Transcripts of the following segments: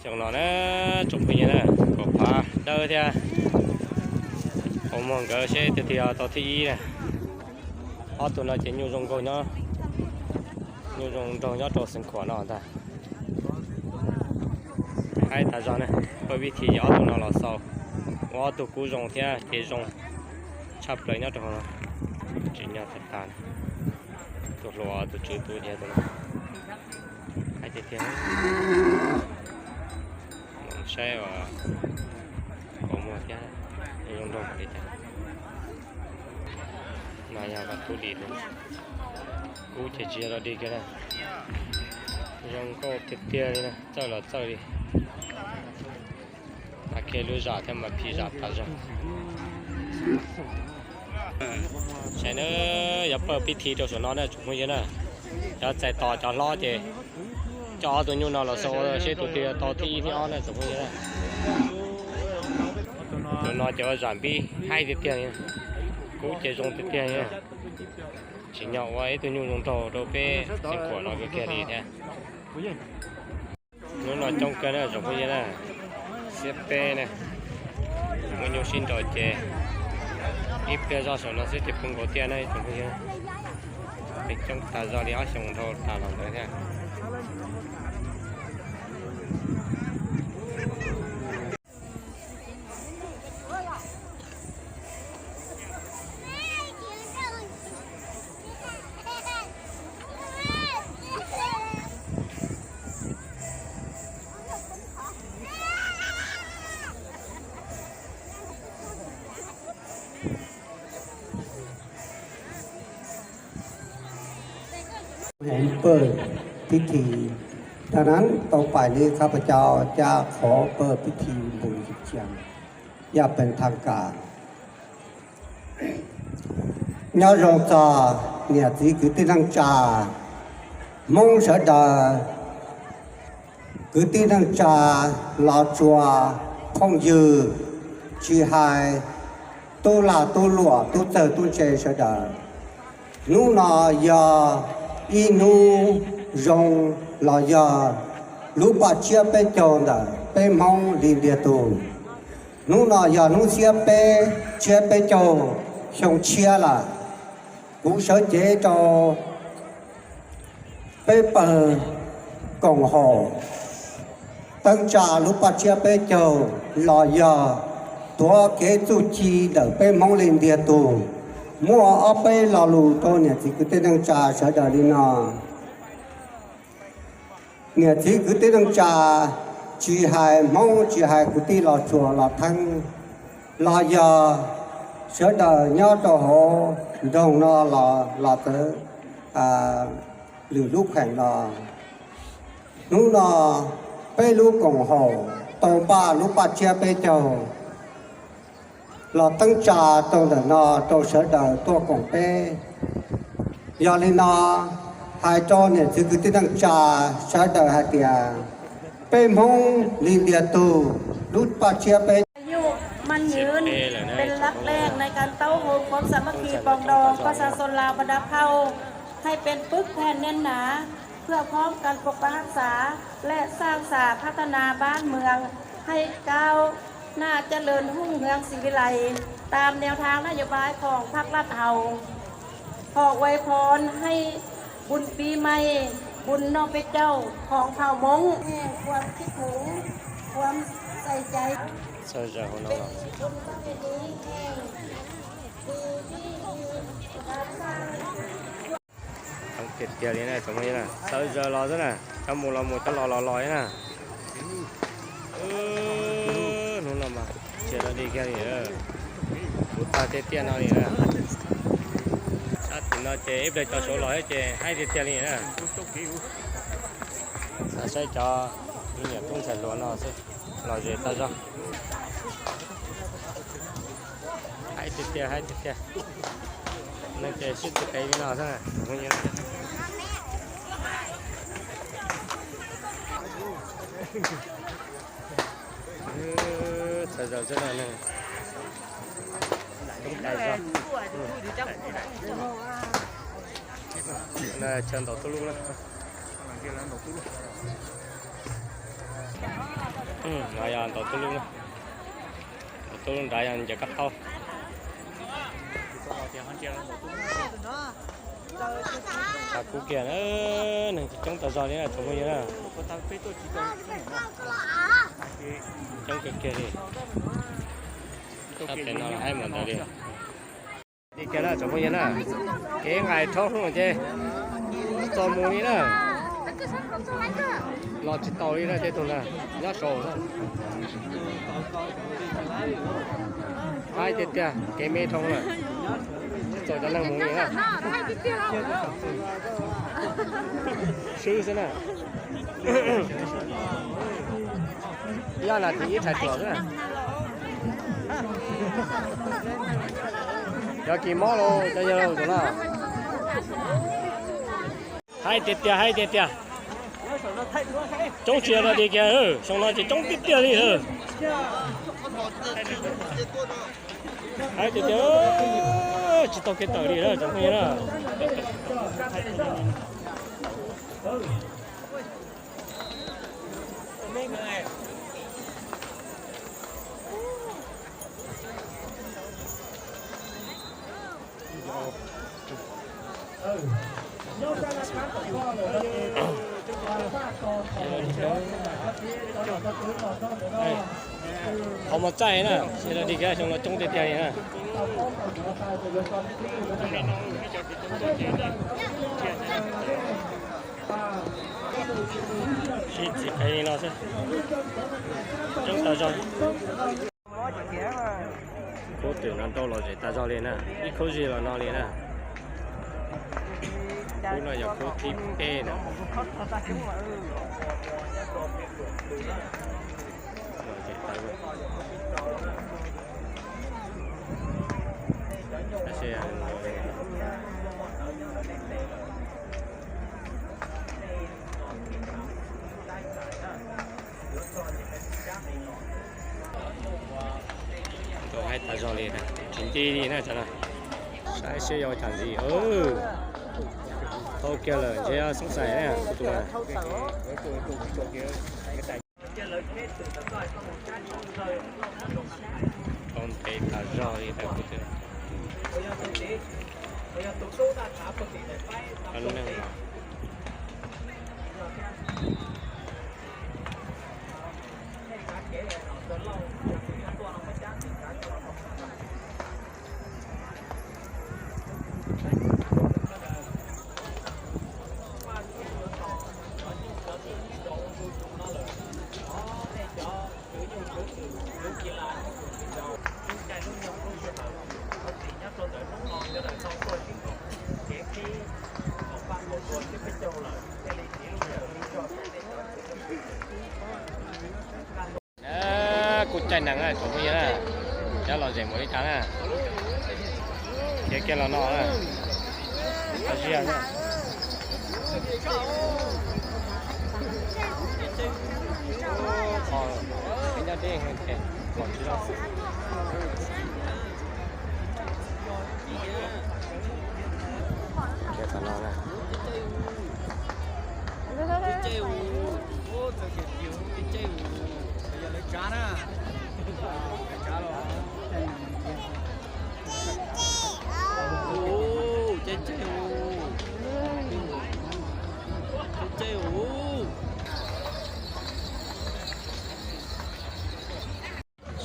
Xyoo no na, tsoom phooj ywg na, Kaum Phav Dawb thiab Qaum Muag nkawd seb tiag tiag tau thib ib na. Ob tug no ces nyuj zoo nraug nyob, nyuj zoo nraug nyob rau Xeev Khuam no ntag. Haib tas zog na, pawg vib thi ces ob tug no los xaus, ua ob tug kub zoo thiab ces zoo tshaj plaws nyob rau hauv no. Tsim nyog tag tas, tus hluas tus tswv tus ces tus no. Haib tiag tiag. Saib uas Qaum Muag thiab, zoo nraug li cas. No yog Vam Tub Lis, kub ces tsis yog dog dig kiag na. Zoo nkauj tiag tiag li na, txawj los txawj li. Mas kiag lub zam thiab mas phim zam tas zog. Saib na, yuav pawg pib thi rau saum no na tsoom phooj ywg na. Cov txais tos cov hlob ces coj ob tug nyuj no los xaus seb tus twg tau thib ib thib ob na tsoom phooj ywg na. Tus no ces ua zam pib haib tiag tiag li, kub ces zoo tiag tiag li. Tsim nyog ua ib tug nyuj zoo nraug rau peb Xeev Khuam no kawg kiag li thiab. Hnub no coob kawg na tsoom phooj ywg na, xiab peb na, muaj nyuj sib nraus ces ib pliag zoj saum no xwb ces puv nkaus tiaj na tsoom phooj ywg. Peb coob tas zog li ob xyoos dhau tas los ntawd thiab.แห่งเปิดพิธี ดังนั้นต่อไปนี้ข้าพเจ้าจะขอเปิดพิธีบุญกิจจังอย่างเป็นทางการ Nyob zoo txog niam txiv kwv tij neej tsa, Hmoob sawv daws, kwv tij neej tsa, los tsuas phooj ywg, tsis hais tub lag tub luam tub txawg tub ntse sawv daws. Hnub no yog ib hnub zoo los yog lub paj tsiab peb caug ntawm peb Hmoob li ntiag tug. Hnub no yog hnub xiab peb tsiab peb caug xyoo tshiab lawm. Kuv sawv cev rau peb pawg koom haum teeb tsa lub paj tsiab peb caug los yog tuav kev txuj ci ntawm peb Hmoob li ntiag tug, muaj ob peb lo lus rau niam txiv kwv tij neej tsa sawv daws li no. Niam txiv kwv tij neej tsa, tsis hais Hmoob tsis hais kwv tij los tsuas los theeb, los yog sawv daws nyob rau hauv nroog no los txawv lwm lub kheem no. Hnub no peb lub koom haum tau npaj lub paj tsiab peb caug los teeb tsa rau ntawm no rau sawv daws tuaj koom peb. Yog li no, hais rau niam txiv kwv tij neej tsa sawv daws hais tias, peb Hmoob li ntiag tug, lub paj tsiab peb อายุมั่นยืน เป็นหลักแรกในการเต้าโฮมความสามัคคีปรองดองประชาชนลาวบรรดาเผ่า ให้เป็นปึกแผ่นแน่นหนา เพื่อพร้อมกันปกปักรักษา และสร้างสรรค์พัฒนาบ้านเมือง ให้ก้าวหน้าเจริญรุ่งเรืองศรีวิไลย์ ตามแนวทางนโยบายของพรรครัฐเฮา ขออวยพรให้บุญปีใหม่ บุญนอกเป็นเจ้าของเผ่าม้ง แห่งความคิดถึง ความใส่ใจ Txawj zaws hauv no los. Tiag tiag li na tsoom phooj ywg na, txawj zaws los xwb na, cov mus los mus, cov los los los li na. Hnub no mas tsis dog dig kiag li, puv tag tiag tiag no li na. Sab tim no ces ib pliag cov saud los thiab ces haib tiag tiag li na. Xav saib cov me nyuam tub ntxhais hluas no xwb, los zes tag zog. Haib tiag tiag, haib tiag tiag. Neeg ces sib txiv qev li no xwb. Txawj zaws xwb na, coob tas zog. Chaw ntaus tuj lub na. No yog ntaus tuj lub, ntaus tuj lub nrad yog ncaws kab taub. Tshav kub kiag na, neeg tsis coob tag zog li na tsoom phooj ywg na. Coob kawg kiag li. Sab pem no haib mus ntawd li. Li kiag na tsoom phooj ywg na, kev nqaim dhau ces txaus mus li na. Los tsis taus li na tej tug na, nyob saud xwb. Haib tiag tiag, kev me dhau na, txaus cov neeg mus li na. Swb xwb na. Ib ob nas this ib thais ruam xwb na. Cov kis mob los cov yawg laus tus no. Haib tiag tiag, haib tiag tiag. Coob tsis yog li kiag, xyoo no ces coob tiag tiag li. Haib tiag tiag, tsis tau kev tawm li na tsoom phooj ywg na. Qhov muag txaij na, xyoo no coob tiag tiag li na. Sib txiv qev li no xwb. Coob tag zog. Khub twm no nrau lom zem tag zog li na, ib khub zig los no li na. Khub no yog khub thib peb na. Lom zem tag. Tau haib tag zog li na, tsis nti li na, saib seb yuav ua cas ntxiv. Tau kiag lawm ntshe xoob xais na kuv tus na. Tau ntev tag zog li ntawd kuv tus. Kuj caij nees tsoom phooj ywg na, cov lom zem mus li cas na. Khiav kiag los no na. Tau ziag na. Nyob deb, kom tsis loj. Khiav tom no na.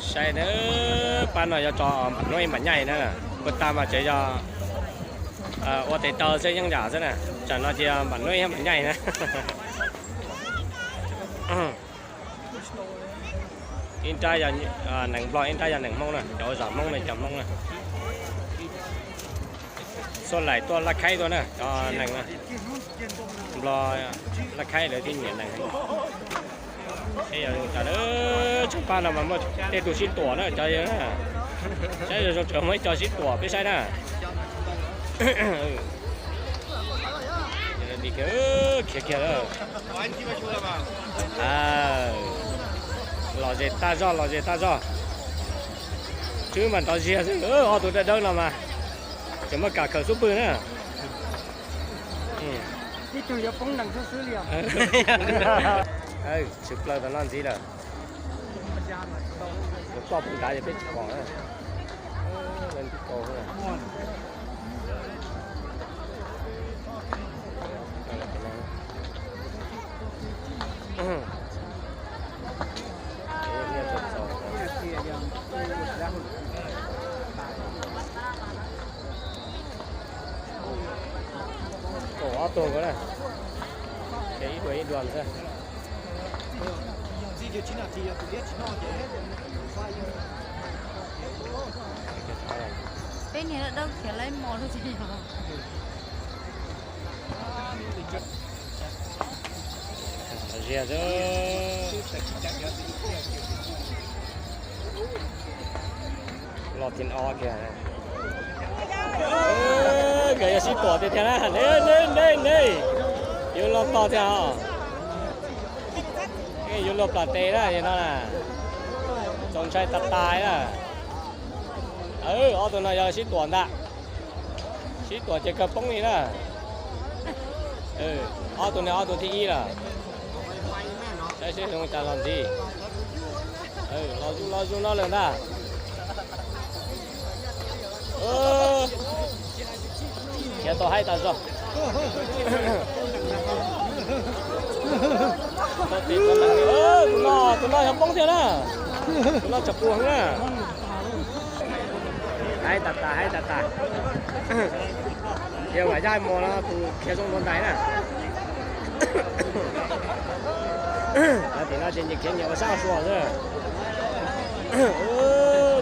Saib na, pab no yuav tso npam nuaj ib npam nyaij na, puag ta mas tseem yog ua tes taw xwb yeej yam xwb na, tsam no ces yog npam nuaj ib npam nyaij na. Ib nrab yog nees Nplog, ib nrab yog nees Hmoob na, cov ua zam Hmoob na, cov Hmoob na. Xuaj laim tuaj laj khaib tuaj na, cov nees na. Nplog laj khaib lawv thiaj nyiam nees. Seb yog zoo cas na, tsob pab no mas muaj tej tug sib tuam na cov yawg na. Saib zoo zoo tseem muaj ib co sib tuam peb saib na. Khiav kiag lawm. Lom zem tag zog, lom zem tag zog. Tswb mas nrov ziag xwb, ob tug dawb dawb no mas tseem muaj kam khaws xub pwg na. Tshwm plaws tom no ntxiv lawm. Toj puv nrad ces peb tsis pom na. Leej twg tau na. Kaum ob tug ko na, ces ib duas ib duas xwb. Peb niag dawb khiav laib mos lub tsis yog. Ziag xwb. Los thib ob kiag. Nkawd yog sib tuam tiag tiag na. Ne ne ne ne, yuav luag tog tiag os. Yuav luag plam tes na no na. Txaus ntshai tas tas na. Ob tug no yog sib tuam ntag. Sib tuam ces kawg poob li na. Ob tug no ob tug thib ib lawm. Saib seb zoo cas los ntxiv. Los zoo los zoo no lawm ntag. Khiav tau haib tas zog. Tus no, tus no yog poob thiab na. Tus no tsam puas na. Haib tas tas, haib tas tas. Yog vam yaj mos no tus khiav zoo dua ntais na. Tim no ces nyias khiav nyias ua sab ua sua xwb.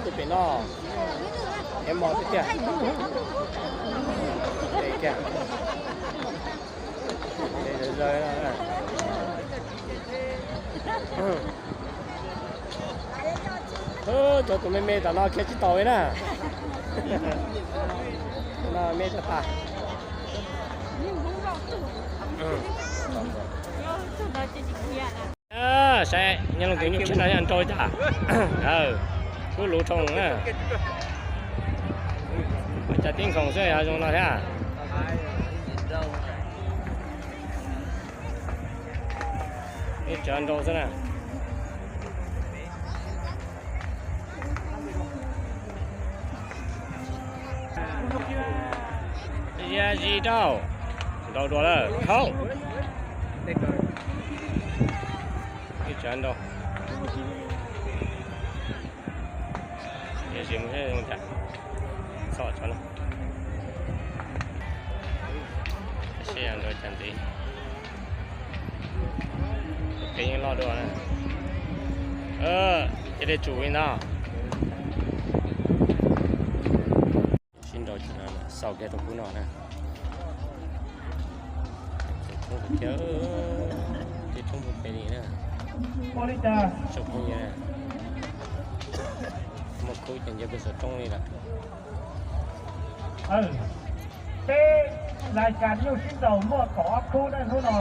Tus pem no khiav mos tiag tiag. Zaws zaws. Cov tus me me tom no khiav tsis tau li na. No me tag tas. Saib nyob loo tus nyuj siab no nrau cas. Kub luv rau na. Ua cas tib nkhoos xwb yog zoo no thiab. Ib tsav nrau xwb na. Zis rau, nrau dua lawm, haub. Ib tsav nrau. Zis mus seb zoo cas. Txhob tso na. Seb nrau cas ntxiv. Kev yeej loj dua na. Cia li tsum li ntawd. Sib nrau xaus kiag tus kub no na. Tib roob pem li na. Tsoom phooj ywg, muaj khub ces nce puag saum roob li lawm. Peb lais kas nyuj sib nraus muaj kaum ob khub na hnub no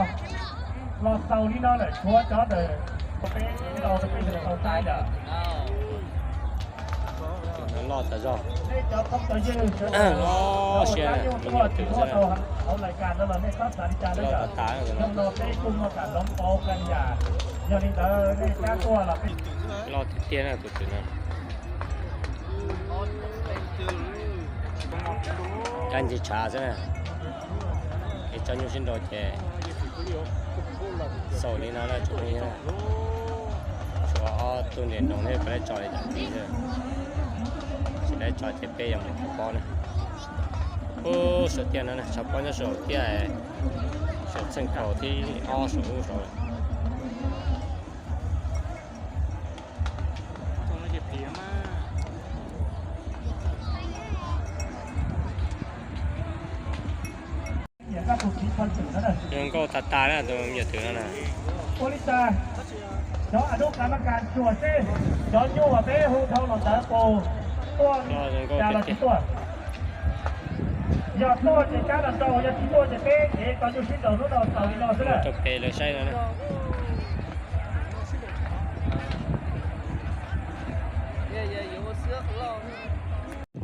los xaus li no lawm, tshuav cov ntawm peb sib nraus peb tau saib lawm. Loj tas zog. Nej cov phooj cov ywg sawv daws, nyuj tuaj tsis muaj tau hauv lais kas no los nej txhob xav li cas na yom. Hnub no peb kuj muaj kam hloov pauv kab yam, yog li ntawd nej kab tuaj los peb loj tiag tiag na tus twm no. Kab ncig tshav xwb na. Kev tso nyuj sib nraus ces xaus li no na tsoom phooj ywg. Tshuav ob tug nres nroos thiab, puas laib tso li cas ntxiv xwb. Tsis laib tso ces peb yuav mus tshav pob na. Ub, saum tiaj no na, tshav pob nyob saum tiaj, saum txheej kaum thib ob saum ub saud lawm. Zoo nkauj tas tas na tus me nyuam twm no na. Ua li cas cov a dub kav mas kas tsuam seb cov nyuj uas peb hu dhau los ntawd puas tuaj cas los tsis tuaj. Yog tuaj ces kab los nraus, yog tsis tuaj ces peb kev tso nyuj sib nraus hnub no xaus li no xwb na. Rau pem lawv saib no na.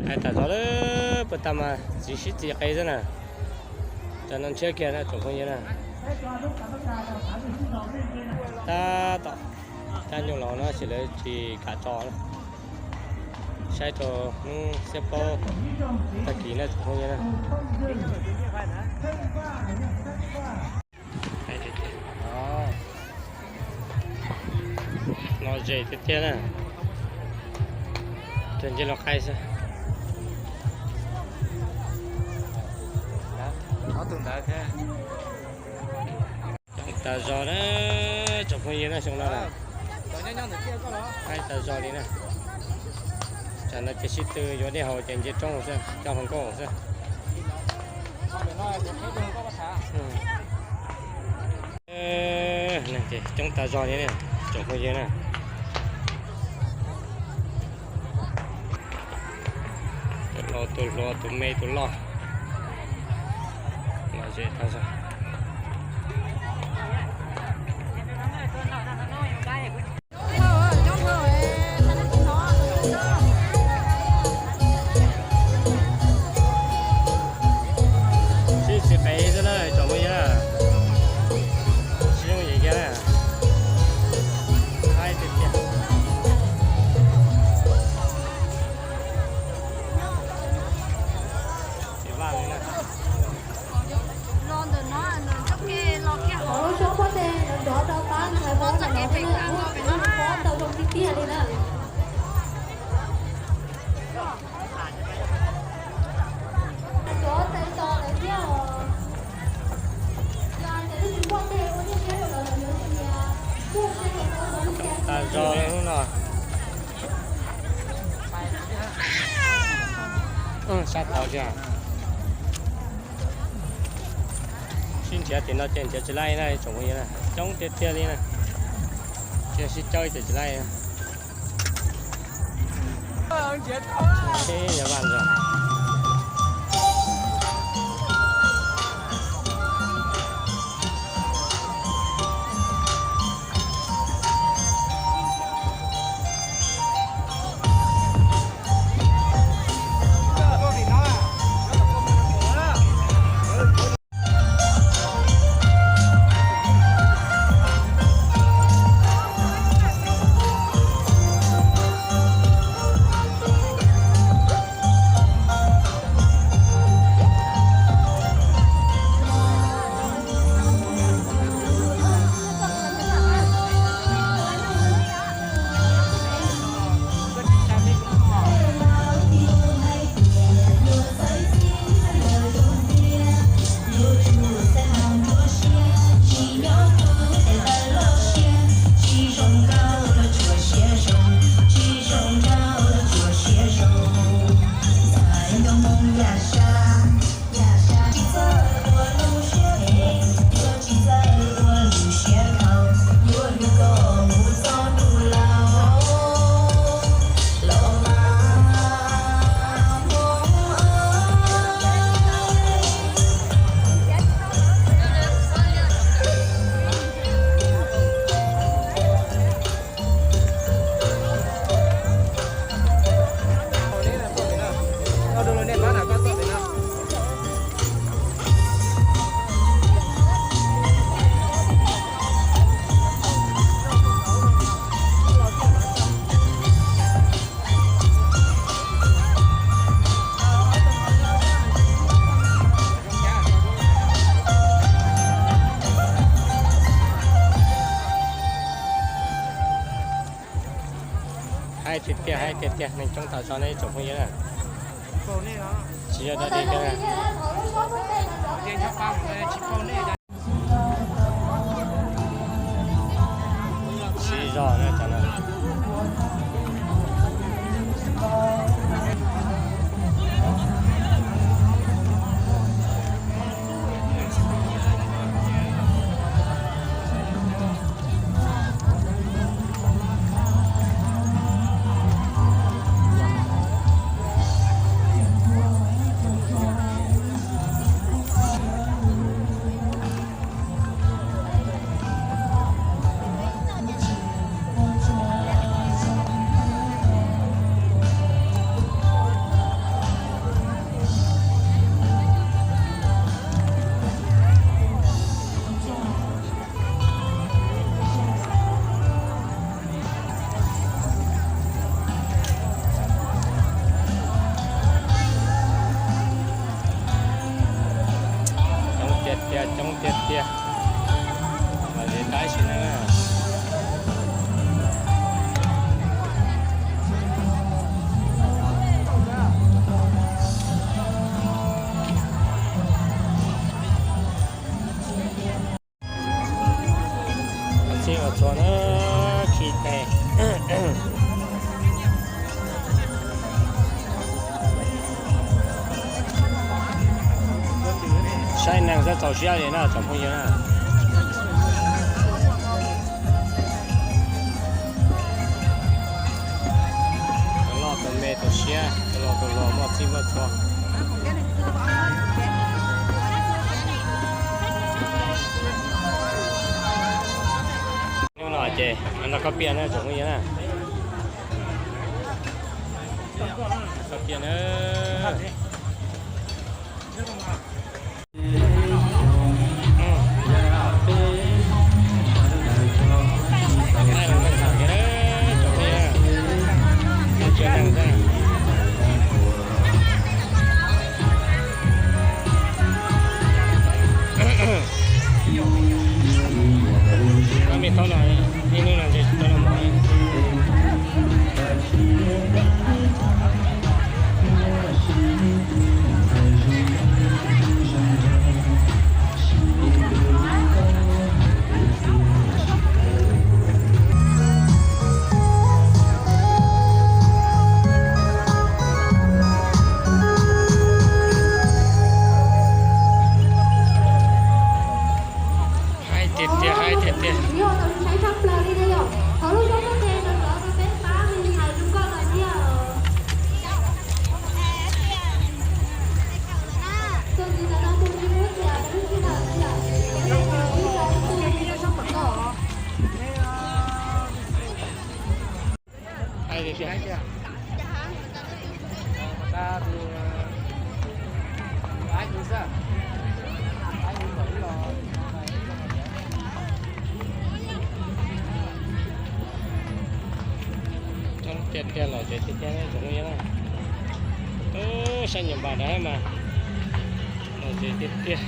Hais tas zog lawm puas tag mas txiv sib txiv qe xwb na. Cov no ntshiab kiag na tsoom phooj ywg na. Tab tom Dab nyuj los no ces lawv tsis kam tso na. Saib rau hnub xiab plaub tag kis na tsoom phooj ywg na. Lom zem tiag tiag na. Cov ncej los qaib xwb. Coob tas zog na tsoom phooj ywg na, xyoo no na. Qaib tas zog li na. Tsam no ces sib tw yuav dej haus ces nce roob xwb, coj hluas nkauj xwb. Neeg ces coob tas zog li na tsoom phooj ywg na. Tus laus tus hluas tus me tus loj. Lom zem tas zog. Sib txiv qev xwb na tsoom phooj ywg na. Sib yooj yim kiag na. Qaib tiag tiag. Tsis vaj li na. Los ntawm no, ntawm txoj kev los kiag hauv. Lub suab pob txha nrov rau pab ntxhais hluas ntawm no, lub suab tau zoo tiag tiag li na. Cov tais tos lawv thiab os. Yog tias leej twg muaj dej ua ib siab rau lawv, lawv yuav tus niam tuaj ua ib siab rau lawv. Tas zog li hnub no. Sab tod tiag. Sib nrhiav tim no ces nrhiav tsis laij na tsoom phooj ywg na, coob tiag tiag li na. Ces sib caub ces tsis laij. Ib yam vaj zog. Haib tiag tiag, haib tiag tiag, neeg coob tas zog nej tsoom phooj ywg na. Tsis yog dog dig kiag na. Sib zog na cov no. Saib neeg xwb txaus siab li na tsoom phooj ywg na. Tus loj tus me tus siab, tus laus tus hluas, muaj txij muaj txhua. Hnub no ces nrog koj piav na tsoom phooj ywg na. Koj piav na. Haib tiag tiag, haib tiag tiag. Coob tiag tiag, lom zem tiag tiag tsoom phooj ywg na. Ub, saib nyuam npam ntawd mas lom zem tiag tiag.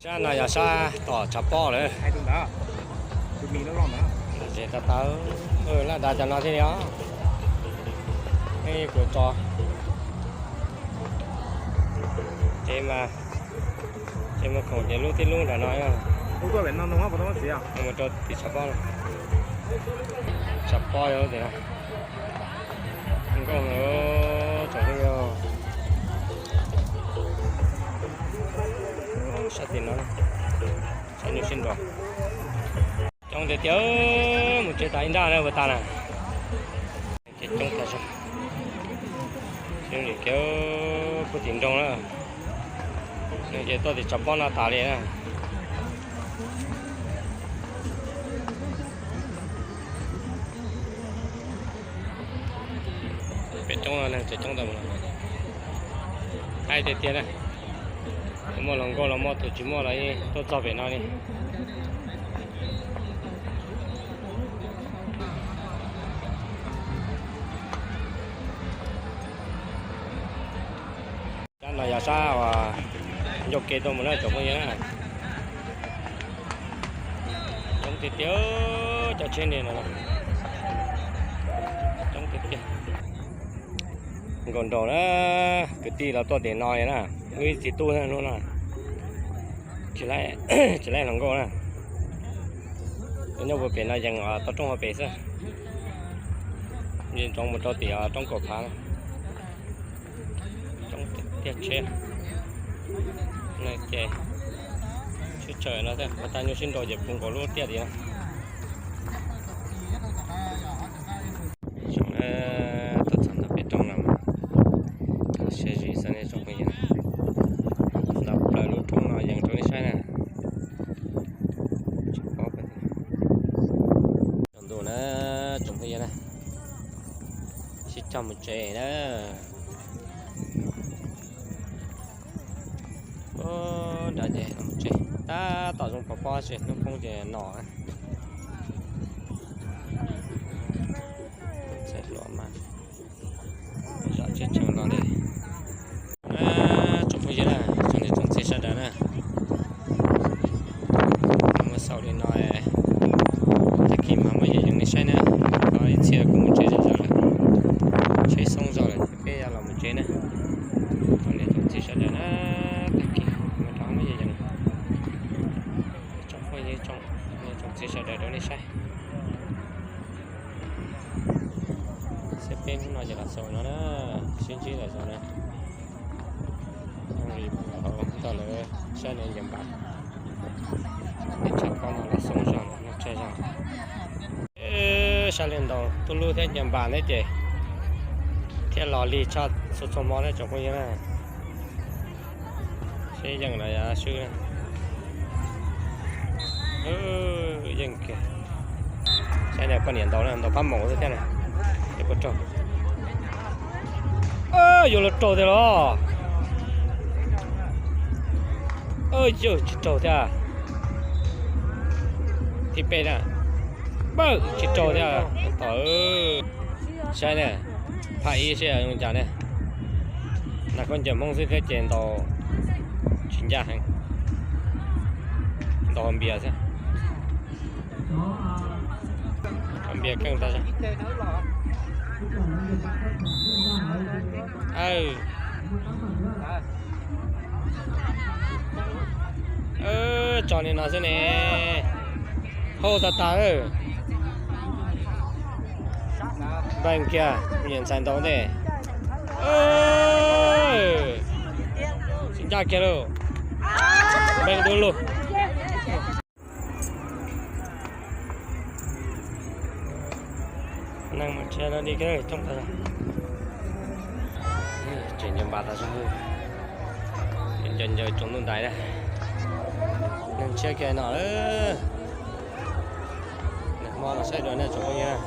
Sab no yog sab tom tshav pob lawm. Lom zem tau tau, laj dav cov no thiaj li os. Kuv tso ces mas, ces mas khoom ces lub tib lub nram no, mus rau tim tshav pob no. Tshav pob yog tim no. Nkauj heev tsoom phooj ywg. Sab tim no, sab nyuj sib nraus. Coob tiag tiag, mus tsev tas ib nrab na puas tas na. Ces coob tas zog. Lim kiag puag tim nroog na. Ces tuaj tim tshav pob no tas li na. Pem roob no neeg tseem coob tau mus no. Haib tiag tiag na. Muaj hluas nkauj los muaj, tus tsis muaj los tuaj txog pem no li. Sab no yog sab uas ncauj ke tuaj mus na tsoom phooj ywg na. Coob tiag tiag, cov tsheb niag no coob tiag tiag. Nkaus nraus na, kwv tij los tuaj tim no na, wb ib txiv tub hnub no tsis laij hluas nkauj na. Nyob puag pem no yees tau roob hauv pes xwb, yeej ntsoov mus rau tim roob kaum phav na. Coob tiag tsheb. Ces sib tsawm no, ua tag nyuj sib nraus ces puv nkaus lub tiaj tid na. Tuaj txog ntawm pem roob no, siab zim xwb nej tsoom phooj ywg. Ntawm plaws lub roob no yees rau nej saib na. Tsaus ntuj na tsoom phooj ywg na, sib cog mus tsev na. Nrad ces los tsev tab tom zoo pov pob tsis hnub poob ces no. Txhais hluas mas zom tsheb tshee los li. Tsoom phooj ywg na, tsoom niam tsoom txiv sawv daws na, muaj xaus li no, tag kis mas muaj yam yees nej saib na. Ib txhia kuv mus tsev zom zaws lawm, tsheb xoob zog lawm ces peb yuav los mus tsev na. Tsoom niam tsoom txiv sawv daws na, tag kis mus rau hauv lub yees, tsoom phooj ywg tsoom niam tsoom txiv sawv daws rau nej saib. Saib peb hnub no ces los xaus no na, sib ntsib los xaus na. Hauv tau lawv saib no ncaws npas, tshaj qhov no los xaus zog no tsawg zog. Saib li ntawd tub lub thiab ncaws npas thiab ces thiaj los lig tshaj txhua txhua hmo thiab tsoom phooj ywg na. Seb yeej los yog swb. Yeej kiag. Saib niag poj niam ntaus na, ntaus pab maum xwb thiab na. Es puas raug? Yuav luag raug tiag los? Yog tsis raug thiab. Thib peb na. Pab tsis raug thiab. Tom, saib na, phaj ib seb zoo cas ne. Nag khaub ncaws Hmoob xwb thiab ces ntaus tsis ncaj heev. Ntaus npias xwb. Npias keej tas zog. Tso li no xwb ne. Hauj tas tas. Npeeg kiag, niam ntxhais ntaus ntej. Tsis ncaj kiag lauj. Npeeg dua lug. Neeg mus tsheb no li coob tas zog. Tseem ncaws npas tas zog. Ncaws ncaws tsoom ntuj ntais na. Neeg tshiab kiag no. Nag hmo no saib dua nej tsoom phooj ywg.